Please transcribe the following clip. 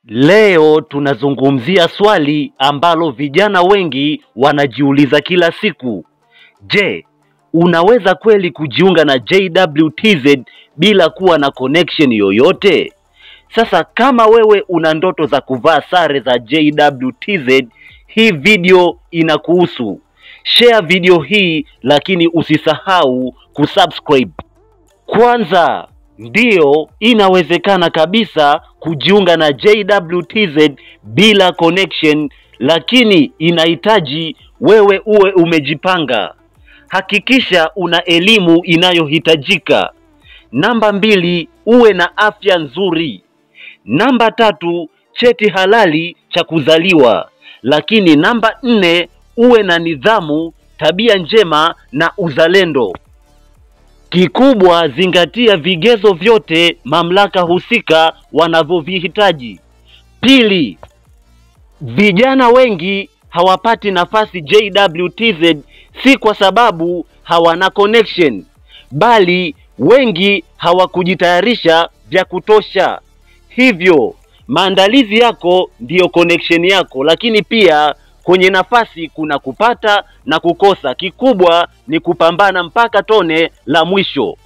Leo tunazungumzia swali ambalo vijana wengi wanajiuliza kila siku. Je, unaweza kweli kujiunga na JWTZ bila kuwa na connection yoyote? Sasa kama wewe una ndoto za kuvaa sare za JWTZ, hii video inakuhusu. Share video hii lakini usisahau kusubscribe. Kwanza, ndiyo inawezekana kabisa kujiunga na JWTZ bila connection, lakini inahitaji wewe uwe umejipanga. Hakikisha una elimu inayohitajika. Namba 2, uwe na afya nzuri. Namba 3, cheti halali cha kuzaliwa. Lakini namba 4, uwe na nidhamu, tabia njema na uzalendo. Kikubwa, zingatia vigezo vyote mamlaka husika wanavyovihitaji. Pili, vijana wengi hawapati nafasi JWTZ si kwa sababu hawana connection, bali wengi hawakujitayarisha vya kutosha. Hivyo maandalizi yako ndiyo connection yako, lakini pia kwenye nafasi kuna kupata na kukosa. Kikubwa ni kupambana mpaka tone la mwisho.